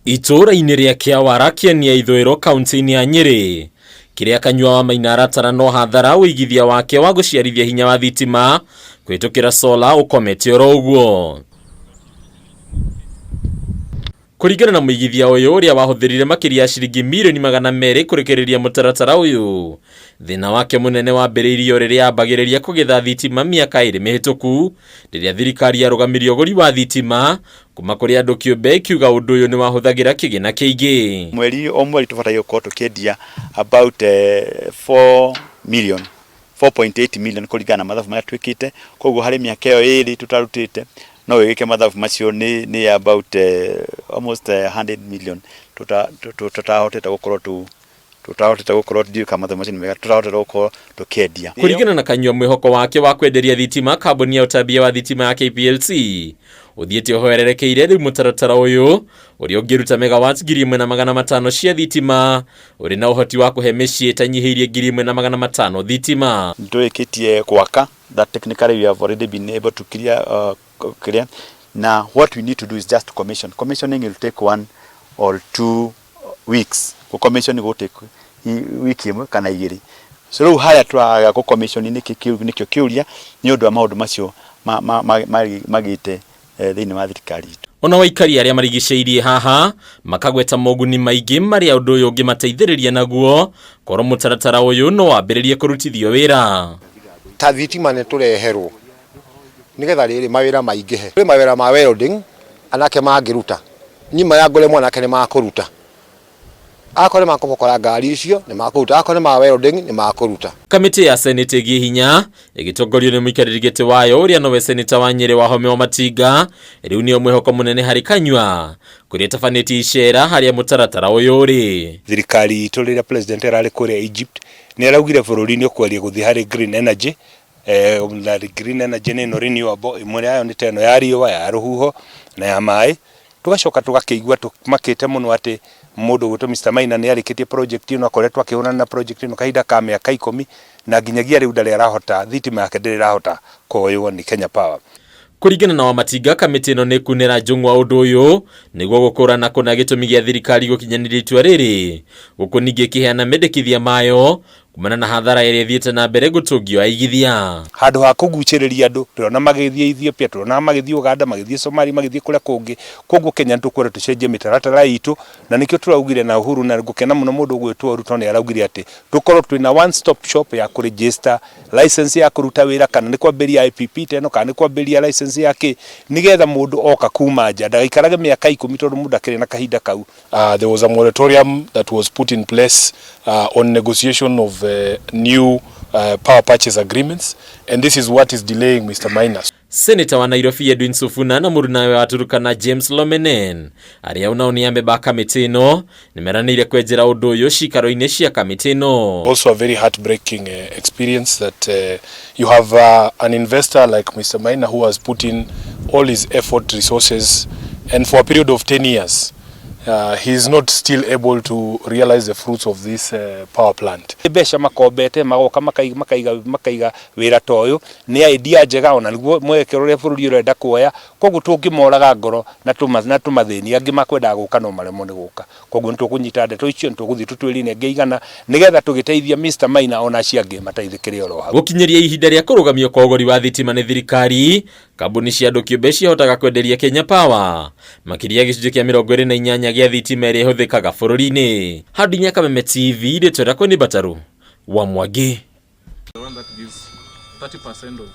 Itũũra-inĩ rĩa Kĩawara, Kĩeni ya Ithũĩro, kaunti-inĩ ya Nyĩrĩ, kĩrĩa Kanyua wa Maina aratara no hathara ũigithia wake wa gũciarithia hinya wa thitima kũhĩtũkĩra sola ũkomete oro ũguo. Kũringana na mũigithia ũyũ ũrĩa wahũthĩrire makĩria ya ciringi mirioni 200 kũrĩkĩrĩria mũtaratara ũyũ, thĩna wake mũnene wambĩrĩirio rĩrĩa ambagĩrĩria kũgetha thitima mĩaka 2 mĩhĩtũku, rĩrĩa thirikari yarũgamirie ũgũri wa thitima kuma kũrĩ andũ kĩũmbe ĩkiuga ũndũ ũyũ nĩ wahũthagĩra kĩgĩna kĩingĩ. Mweri o mweri tũbataire gũkorwo tũkĩendia about 4 million, 4.8 million kũringana na mathabu marĩa twĩkĩte. Koguo harĩ mĩaka ĩyo 2 tũtarutĩte no wĩgĩke mathabu macio nĩ about almost 100 million tũtahotete gũkorwo tũtahotete gũkorwo, ndiũĩ kana mathabu macio nĩ mega, tũtahotete gũkorwo tũkĩendia. Kũringana na Kanyua, mwĩhoko wake wa kwenderia thitima kambuni ya ũtambia wa thitima ya KPLC ũthiĩte ũhoererekeire. Rĩu mũtaratara ũyũ ũrĩa ũngĩruta megawatts 1,500 cia thitima ũrĩ na ũhoti wa kũhe mĩciĩ ĩtanyihĩirie 1,500 thitima. Nĩtũrĩkĩtie gwaka that technically we have already been able to clear. Now what we need to do is just commission. Commissioning will take 1 or 2 weeks. Gũ-commission gũ take wiki 1 kana 2. So rĩu harĩa tũraga gũ-commission nĩkĩo kĩũria, nĩ ũndũ wa maũndũ macio magĩte thĩinĩ wa thirikari itũ. Ona waikari arĩa marigicĩirie haha makagweta moguni maingĩ marĩa ũndũ ũyũ ũngĩmateithĩrĩria naguo korwo mũtaratara ũyũ no wambĩrĩrie kũrutithio wĩra. Ta thitima nĩ tũreherwo nĩgetha rĩrĩ mawĩra maingĩhe. Kwĩ mawĩra ma welding anake mangĩruta, nyuma ya ngũre mwanake nĩ makũruta, akorwo nĩ makũbokora ngari icio nĩ makũruta, akorwo nĩ ma welding nĩ makũruta. Kamĩtĩ ya Senate ĩgiĩ hinya ĩgĩtongorio nĩ mũikarĩri gĩtĩ wayo ũrĩa nowe seneta wa Nyĩrĩ Wahome wa Matinga rĩu nĩo mwĩhoko mũnene harĩ Kanyua kũrĩa ĩtabanĩtie icera harĩa mũtaratara ũyũ ũrĩ. Thirikari itũ, rĩrĩa president ararĩ kũrĩa Egypt, nĩ araugire bũrũri nĩ ũkwaria gũthiĩ harĩ green energy, na green energy nĩ ĩno renewable, ĩmwe yayo nĩ ta ĩno ya riũa, ya rũhuho na ya maĩ. Tũgacoka tũgakĩigua tũmakĩte mũno atĩ mũndũ ũgwĩtwo Mr Maina nĩ arĩkĩtie project ĩno, akoretwo akĩhũrana na project ĩno kahinda ka mĩaka 10 na nginyagia rĩu ndarĩ arahota, thitima yake ndĩrĩ ĩrahota kuoywo nĩ Kenya Power. Kũringana na Wamatinga, kamĩtĩ ĩno nĩ ĩkunĩra njũng'wa ũndũ ũyũ nĩguo gũkũrana kũna gĩtũmi gĩa thirikari gũkinyanĩria itua rĩrĩ, gũkũ ningĩ ĩkĩheana mendekithia mayo kumana na hathara ĩrĩa ĩthiĩte na mbere gũtũngio aigithia. Handũ ha kũgucĩrĩria andũ, tũrona magĩthiĩ Ethiopia, tũrona magĩthiĩ Uganda, magĩthiĩ Somalia, magĩthiĩ kũrĩa kũngĩ. Koguo Kenya nĩtũkwenda tũcenjie mĩtaratara itũ, na nĩkĩo tũraugire na Uhuru, na ngũkena mũno mũndũ ũgwĩtwo Ruto nĩ araugire atĩ tũkorwo twĩna one stop shop ya kũregister license ya kũruta wĩra, kana nĩ kwambĩrĩria IPP ta ĩno, kana nĩ kwambĩrĩria license ya kĩ, nĩgetha mũndũ oka kuma nja ndagaikarage mĩaka 10, tondũ mũndũ akĩrĩ na kahinda kau. There was a moratorium that was put in place on negotiation of new power purchase agreements, and this is what is delaying Mr. Maina. Seneta wa Nairobi Edwin Sifuna na mũrunawe wa Turkana James Lomenen, arĩa onao nĩ amemba a kamĩtĩ ĩno, nĩ meranĩire kwenjera ũndũ ũyũ cikaro-inĩ cia kamĩtĩ ĩno. Also a very heartbreaking experience that you have an investor like Mr. Maina who has put in all his effort, resources, and for a period of 10 years, he is not still able to realize the fruits of this power plant. Mbeca makombete magoka makaiga wĩra ta ũyũ nĩ idea njega, ona nĩguo mwerekero ũrĩa bũrũri ũrenda kuoya. Koguo tũngĩmoraga ngoro na tũmathĩni, angĩ makwendaga gũka no maremwo nĩ gũka. Koguo nĩ tũkũnyita ndeto icio, nĩ tũgũthiĩ tũtwĩrine ĩngĩ igana nĩgetha tũgĩteithia Mr Maina ona acio angĩ mateithĩkĩre oro hau. Gũkinyĩria ihinda rĩa kũrũgamio kwa ũgũri wa thitima nĩ thirikari, kambuni cia andũ kĩũmbe ciahotaga kwenderia Kenya Power makĩria gĩcunjĩ kĩa 28 gĩa thitima ĩrĩa ĩhũthĩkaga bũrũri-inĩ. Hadinya Kameme TV, rĩtwa rĩakwa nĩ Mbataru wa Mwangi. The one that gives 30% of